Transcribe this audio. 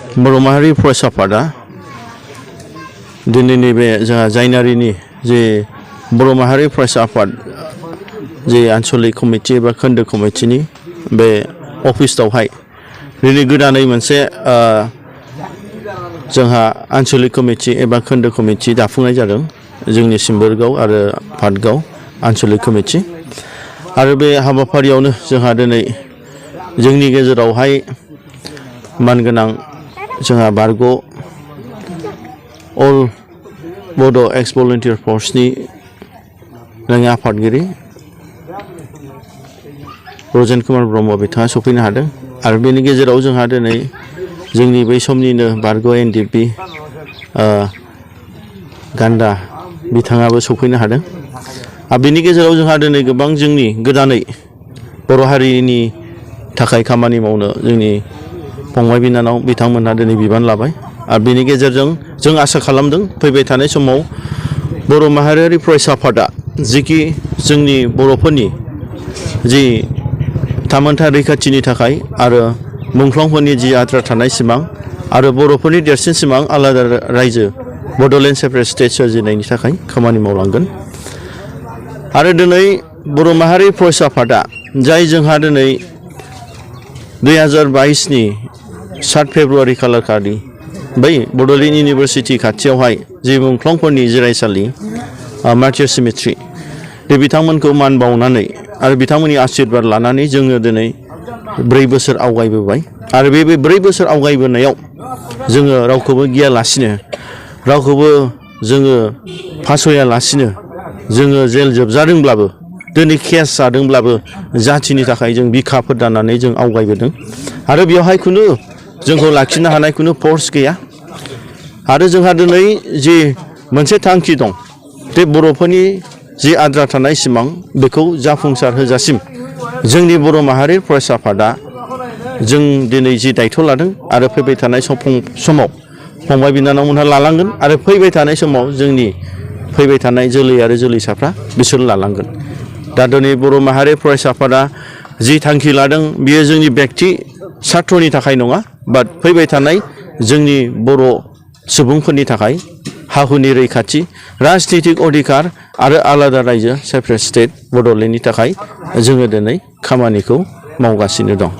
बर' माहारि फरायसा आफादा दिनैनि बे जोंहा जानुवारिनि जे बर' माहारि फरायसा आफाद जे आन्चलिक कमिटि एबा खोन्दो कमिटिनि बे अफिसावहाय दिनै गोदानै मोनसे जोंहा आन्चलिक कमिटि एबा खोन्दो कमिटि दाफुंनाय जादों जोंनि सिम्बोरगाव आरो पाटगाव आन्चलिक कमिटि आरो बे हाबाफारियावनो जोंहा दिनै जोंनि गेजेरावहाय मानगोनां जोंहा बारग' अल बड' एक्स भलन्टियार फर्सनि जोंनि आफादगिरि रजेन कुमार ब्रह्म बिथाङा सफैनो हादों आरो बेनि गेजेराव जोंहा दिनै जोंनि बै समनिनो बारग' NDP गान्दा बिथाङाबो सफैनो हादों आरो बेनि गेजेराव जोंहा दिनै गोबां जोंनि गोदानै बर' हारिनि थाखाय खामानि मावनो जोंनि फंबाय बिनानाव बिथांमोनहा दिनै बिबान लाबाय आरो बेनि गेजेरजों जों आसा खालामदों फैबाय थानाय समाव बर' माहारियारि फरायसा आफादा जिखि जोंनि बर'फोरनि जि थामोनथा रैखाथिनि थाखाय आरो मुंख्लंफोरनि जि आद्रा थानाय सिमां आरो बर'फोरनि देरसिन सिमां आलादा रायजो बड'लेण्ड सेपारेट स्टेट सोरजिनायनि थाखाय खामानि मावलांगोन आरो दिनै बर' माहारि फरायसा आफादा जाय जोंहा दिनै 2022नि 7 फेब्रुवारि खालारखालि बै बड'लेण्ड इउनिभारसिटि खाथियावहाय जि मुंख्लंफोरनि जिरायसालि मार्टियार सिमेट्रि बे बिथांमोनखौ मान बावनानै आरो बिथांमोननि आशीर्बाद लानानै जोङो दिनै 4 बोसोर आवगायबोबाय आरो बे 4 बोसोर आवगायबोनायाव जोङो रावखौबो गियालासिनो रावखौबो जोङो फासयालासिनो जोङो जेल जोबजादोंब्लाबो दिनै केस जादोंब्लाबो जाथिनि थाखाय जों बिखाफोर दानानै जों आवगायबोदों आरो बेवहाय खुनु जोंखौ लाखिनो हानाय खुनु फर्स गैया आरो जोंहा दिनै जि मोनसे थांखि दं बे बर'फोरनि जि आद्रा थानाय सिमां बेखौ जाफुंसार होजासिम जोंनि बर' माहारि फरायसा आफादा जों दिनै जि दायथ' लादों आरो फैबाय थानाय समाव फंबाय बिनानावमोनहा लालांगोन आरो फैबाय थानाय समाव जोंनि फैबाय थानाय जोलै आरो जोलैसाफ्रा बिसोर लालांगोन दा दिनै बर' माहारि फरायसा आफादा जि थांखि लादों बियो जोंनि बेक्ति सार्थनि थाखाय नङा बाट फैबाय थानाय जोंनि बर' सुबुंफोरनि थाखाय हाहुनि रैखाथि राजनितिक अधिकार आरो आलादा रायजो सेपारेट स्टेट बड'लेण्डनि थाखाय जोङो दिनै खामानिखौ मावगासिनो दं